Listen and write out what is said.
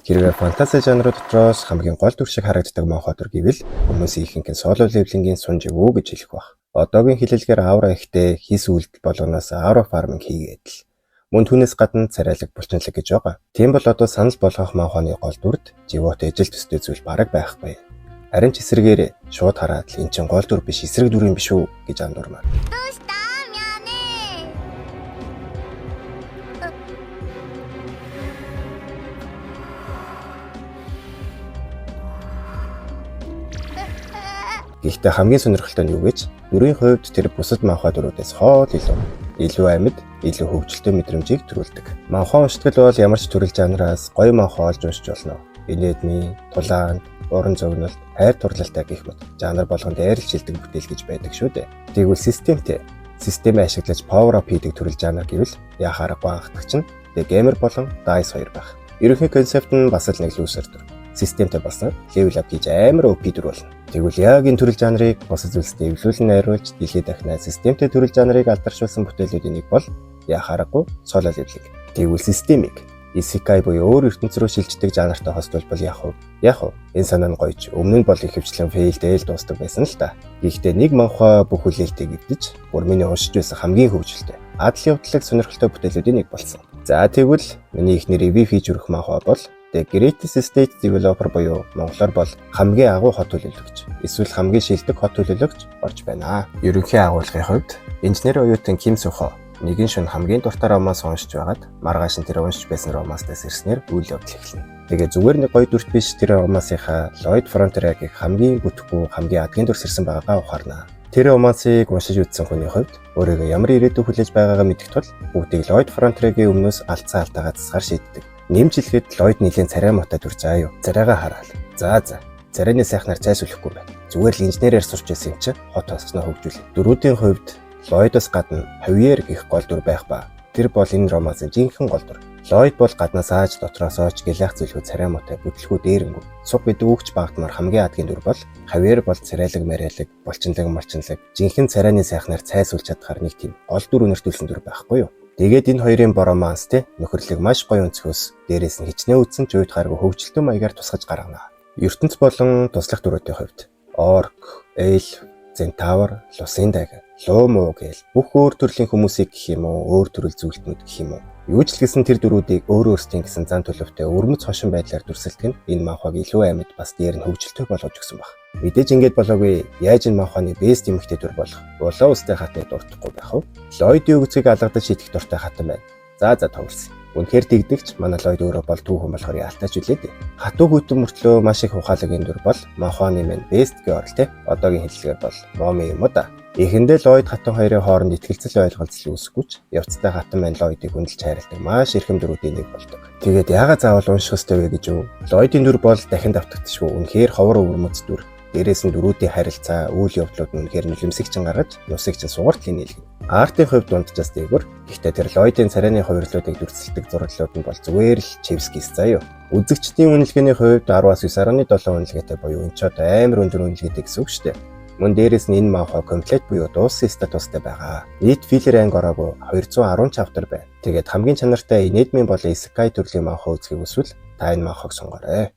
Хэрвээ фэнтези жанрууд дотроос хамгийн гол дүр шиг харагддаг манхва дүр гэвэл хүмүүсийн ихэнх нь Solo Leveling-ийн Сун Живүү гэж хэлэх байх. Одоогийн хэллэгээр aura ихтэй хийс үйлдэл болгоноос aura farming хийгээд л. Мөн түүнээс гадна царайлаг булчинлаг гэж байгаа. Тийм бол одоо санал болгох манхваны гол дүрд Живуутай ижил төстэй зүйл бараг байхгүй. Харин ч эсрэгээр шууд хараад л эн чинь гол дүр биш, эсрэг дүр юм биш үү гэж андуурмаар. どうしたミャーね。 Гэхдээ хамгийн сонирхолтой нь юу гэж дүрийн хувьд тэр бусад манхва дүрүүдээс хоол илүү амьд, илүү хөгжилтэй мэдрэмжийг төрүүлдэг. Манхва уншдаг бол ямар ч төрөл жанраас гоё манхва олж уншиж болно. Инээдмийн, тулаан, уран зөгнөлт, хайр дурлалтай гэх мэт жанр болгонд дээрлж шилдэг бүтээл гэж байдаг шүү дээ. Тэгвэл системтэй системээ ашиглаж power up хийдэг төрөл жанр гэвэл яах аргагүй анхдагч нь The Gamer болон Dice 2 байх. Ерөнхий концепт нь бас л нэг loser дүр. Системтэй болсноор level up хийж амар OP дүр болно. Тэгвэл яг энэ төрөл жанрыг бусад зүйлстэй эвлүүлэн найруулж дэлхийд дахнаа системтэй төрөл жанрыг алдаршуулсан бүтээлүүдийн нэг бол яах аргагүй Solo Leveling. Тэгвэл системийг Isekai буюу өөр ертөнц рүү шилждэг жанртай хослуулбал яах вэ? Яг уу, энэ санаа нь гоёч. Өмнө нь бол ихэвчлэн fail дээл дуустдаг байсан л та. Гэхдээ нэг манхва бүх хүлээлтийг эвдэж, бүр миний уншиж байсан хамгийн хөгжилтэй, адал явдлыг сонирхолтой бүтээлүүдийн нэг болсон. За, тэгвэл миний эхний review хийж өрөх манхва бол The Greatest State Developer буюу монголоор бол хамгийн агуу хот төлөөлөгч эсвэл хамгийн шилдэг хот төлөөлөгч орж байна. Ерөнхий агуулгын хувьд инженер оюутан Ким Сухо нэгэн шөнө хамгийн дуртай романс уншиж байгаад маргааш нь тэр уншиж байсан романстаас ирснээр үйл явдал эхэлнэ. Тэгээ зүгээр нэг гоё дүрт биш, тэр романсынхаа Lloyd Frontier-ийг хамгийн бүтэхгүй, хамгийн адгийн дүрс ирсэн байгаагаа ухаарна. Тэр романсыг уншиж үзсэн хүний хувьд өөрийгөө ямар ирээдүй хүлээж байгаагаа мэдэх тул бүгдийг Lloyd Frontier-ийн өмнөөс алдсан алдаагаа засгаар шийддэг. Нэмж хэлэхэд Lloyd нэлээн царай муутай дүр заа юу. Царайгаа хараал. За за. Царайны сайхнаар цайсуулахгүй байна. Зүгээр л инженерээр сурч байсан юм чинь хот хосгосноо хөгжүүлээ. Дүрүүдийн хувьд Lloyd-оос гадна Хавьер гэх гол дүр байх ба. Тэр бол энэ романсын жинхэнэ гол дүр. Lloyd бол гаднаас ааж дотроос ооч гэлээх зүйлхүү царай муутай, бүтлгүү, дээрэнгүү. Суг гэдэг үгч багтмаар хамгийн адгийн дүр бол Хавьер бол царайлаг мариалаг, булчинлаг малчинлаг, жинхэнэ царайны сайхнаар цайсуулж чадхаар нэг тийм гол дүр үнэртүүлсэн дүр байхгүй юу? Тэгээд энэ хоёрын bromance те нөхөрлөг маш гоё өнцгөөс, дээрээс нь хичнээн үтсэн ч уйд гаргүй хөгжилтөн маягаар тусгаж гаргана. Ертөнц болон туслах дүрүүдийн хувьд Orc, Elf, Centaur, Лусиндаг, Луу муу гээл бүх өөр төрлийн хүмүүсийг гэх юм уу, өөр төрөл зүйлтнүүд гэх юм уу. Юу ч л гэсэн тэр дүрүүдийг өөр өөрсдийн гэсэн зан төлөвтэй өвөрмөц хошин байдлаар дүрсэлдэг нь энэ манхваг илүү амьд, бас дээр нь хөгжилтэй болгож өгсөн баг. Мэдээж ингээд болоогүй, яаж энэ манхваны best эмэгтэй дүр болох Улаан үстэй хатныг дуртахгүй байх вэ? Ллойдын үгцгийг алгадаж шийдэх дуртай хатан байна. За за, товлсон. Үнэхээр дэгдэгч манай Ллойд өөрөө бол түүхэн болохоор яалтаач үлээ дээ. Хатуу хүйтэн мөртлөө маш их ухаалаг энэ дүр бол манхваны минь best girl те. Одоогийн хэллэгээр бол mommy юм уу да. Эхэндээ Ллойд хатан хоёрын хооронд итгэлцэл ойлголцол үүсэхгүй ч явцтай хатан маань Ллойдыг хүндэлж хайрладаг маш эрхэм дүрүүдийн нэг болдог. Тэгээд яагаад заавал унших ёстой вэ гэж юу? Ллойдын дүр бол дахин давтагдчихгүй үнэхээр ховор өвөрмөц дүр. Дээрээс нь дүрүүдийн харилцаа, үйл явдлууд нь үнэхээр нулимсыг чинь гаргаж, нусыг чинь сугартлын нийлгэнэ. Art ын хувьд дунджаас дээгүр. Гэхдээ тэр Ллойдын царайны хувирлуудыг дүрсэлдэг зураглалууд нь бол зүгээр л chef's kiss заа юу. Үзэгчдийн үнэлгээний хувьд 10-аас 9.7 үнэлгээтэй буюу энэ ч одоо амар өндөр үнэлгээтэй гэсэн үг шүү дээ. Мөн дээрээс нь энэ манхва complete буюу дууссан статустай байгаа. Нийт filler анги ороогүй 210 chapter байна. Тэгээд хамгийн чанартай инээдмийн болон isekai төрлийн манхва үзэхийг хүсвэл та энэ манхваг сонгоорой.